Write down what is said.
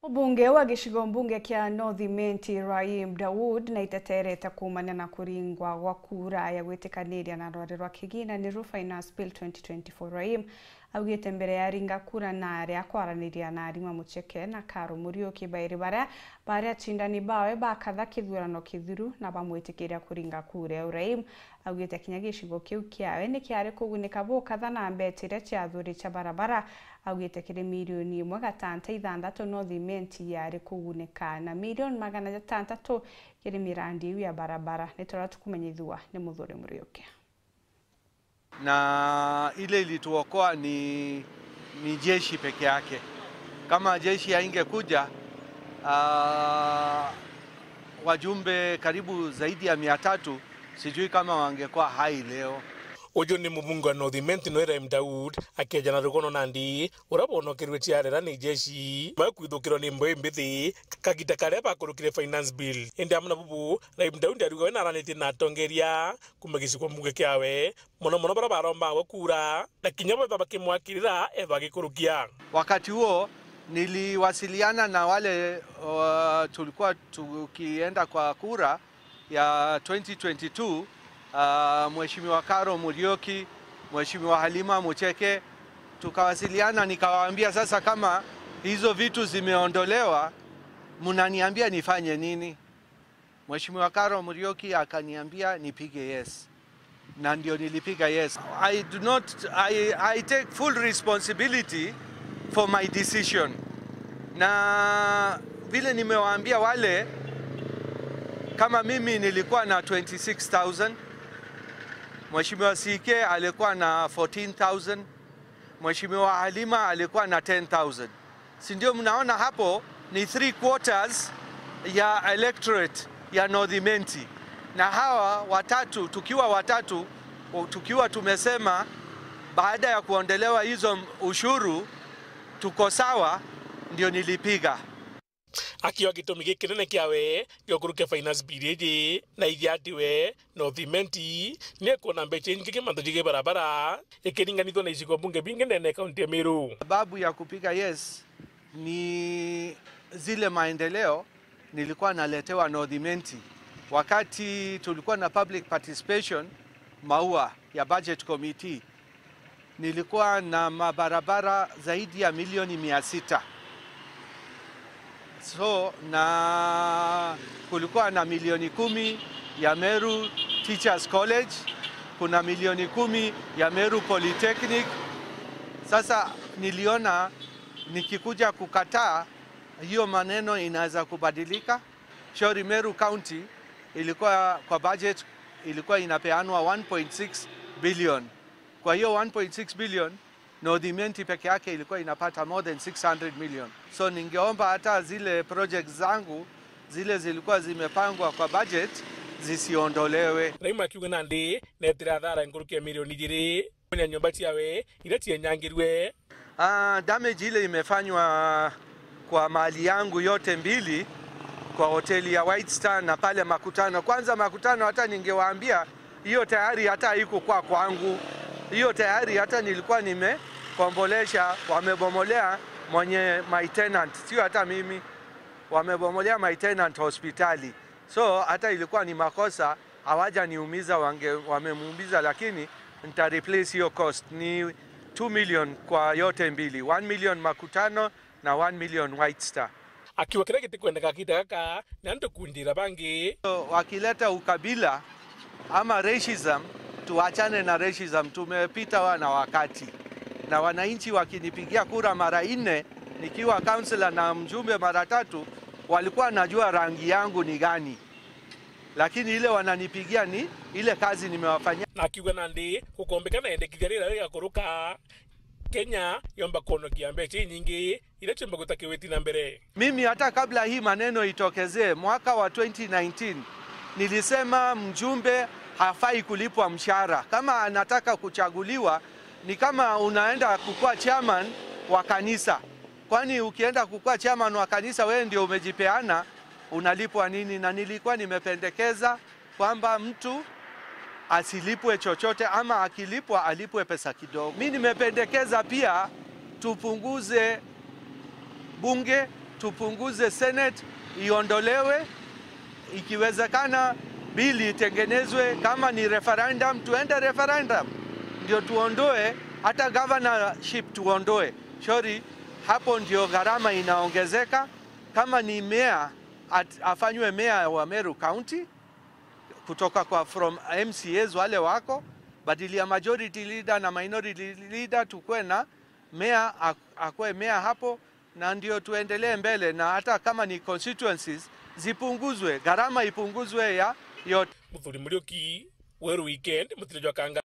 Mbunge wa gicigo mbunge kia North Imenti Rahim Daud na iteterete kumana na kuringwa gwa kura ya gwitikaniria na rware rwa kigina ni ru Finance Bill 2024. Rahim augite mbere ya ringa kura na aria kwaraniria na Arima Mucheke na Karo Muriuki bairi baria baria chindani bawe bakatha kithurano kithiru na bamwitikiria kuringa kura. Rahim augite kinya gicigo kiu kiawe ni kiari kugunika bukatha na mbetire cia athuri cha barabara. Augite kiri milioni 1.6 North Imenti yari kugunika na milioni 600 kiri mirandi ya barabara. Ni turatukumenyithua ni Muthuri Muriuki. Na ile ilituokoa ni jeshi peke yake. Kama jeshi haingekuja, wajumbe karibu zaidi ya 300 sijui kama wangekuwa hai leo. Uyu ni mubunge wa North Imenti no Rahim Daud akieja na rugono nandi urabonokerwe chiarera ni jeshi bakwithukirwo ni mbwe mbithi kagita karia bakurukire finance bill indi amuna bubu Rahim Daud aruga na aranite na atongeria kuma gicigo mbunge kiawe muno muno bara baromba gukura na kinya baba bakimwakirira etha gikurukia. Wakati huo niliwasiliana na wale tulikuwa tukienda kwa kura ya 2022, Mheshimiwa Karo Muriuki, Mheshimiwa Halima Mucheke, tukawasiliana nikawaambia sasa kama hizo vitu zimeondolewa mnaniambia nifanye nini? Mheshimiwa Karo Muriuki akaniambia nipige yes. Na ndio nilipiga yes. I do not I take full responsibility for my decision. Na vile nimewaambia wale, kama mimi nilikuwa na 26,000, Mheshimiwa CK alikuwa na 14,000, Mheshimiwa Halima alikuwa na 10,000. Si ndio mnaona hapo ni 3/4 ya electorate ya North Imenti. Na hawa watatu, tukiwa watatu, tukiwa tumesema baada ya kuondolewa hizo ushuru tuko sawa, ndio nilipiga. Akiwa gitumi gikinene kiawe giokurukia finance bill iji na igiatiwe North Imenti ni kuona mbeca nyingi kimantho jige barabara ikiringanithwo na icigo mbunge bingi nene kaunti ya Meru. Sababu ya kupiga yes ni zile maendeleo nilikuwa naletewa North Imenti wakati tulikuwa na public participation maua ya budget committee. Nilikuwa na mabarabara zaidi ya milioni 600. So na kulikuwa na milioni 10 ya Meru Teachers College, kuna milioni 10 ya Meru Polytechnic. Sasa niliona nikikuja kukataa hiyo maneno inaweza kubadilika. Shauri Meru County ilikuwa kwa budget ilikuwa inapeanwa 1.6 billion. Kwa hiyo 1.6 billion North Imenti peke yake ilikuwa inapata more than 600 million. So ningeomba hata zile projects zangu zile zilikuwa zimepangwa kwa budget zisiondolewe. Rahim akiuga nandi netira thara ngurukia milioni 2 na nyumba ciawe ira cianyangirwe. Damage ile imefanywa kwa mali yangu yote mbili, kwa hoteli ya White Star na pale Makutano. Kwanza Makutano hata ningewaambia hiyo tayari hata haiko kwa kwangu. Hiyo tayari hata nilikuwa nimekombolesha, wamebomolea mwenye my tenant, sio hata mimi, wamebomolea my tenant hospitali. So hata ilikuwa ni makosa, hawajaniumiza, wamemuumiza, lakini nita replace hiyo cost ni 2 million kwa yote mbili, 1 million Makutano na 1 million White Star. Akiwa kile kitikwendeka kitaka na ndo kundira bangi. So, wakileta ukabila ama racism, tuachane na racism, tumepita na wakati. Na wananchi wakinipigia kura mara 4 nikiwa councillor na mjumbe mara 3, walikuwa najua rangi yangu ni gani. Lakini ile wananipigia ni ile kazi nimewafanyia. Na akiuga nandi kukombekana endekithia rira rigakuruka Kenya yomba kuonokia mbeca nyingi ira chomba gutakiweti na mbere. Mimi hata kabla hii maneno itokezee mwaka wa 2019 nilisema mjumbe hafai kulipwa mshahara. Kama anataka kuchaguliwa ni kama unaenda kukua chairman wa kanisa. Kwani ukienda kukua chairman wa kanisa wewe ndio umejipeana, unalipwa nini? Na nilikuwa nimependekeza kwamba mtu asilipwe chochote, ama akilipwa alipwe pesa kidogo. Mimi nimependekeza pia tupunguze bunge, Tupunguze Senate, iondolewe, ikiwezekana bili itengenezwe, kama ni referendum tuende referendum, ndio tuondoe hata governorship tuondoe. Shauri hapo ndio gharama inaongezeka. Kama ni mayor, afanywe mayor wa Meru County kutoka kwa from MCAs wale wako, badili ya majority leader na minority leader, tukue na mayor, akue mayor hapo, na ndio tuendelee mbele, na hata kama ni constituencies zipunguzwe, gharama ipunguzwe ya yote. Muthuri Muriuki, Weru Weekend, Mutirijo Kanga.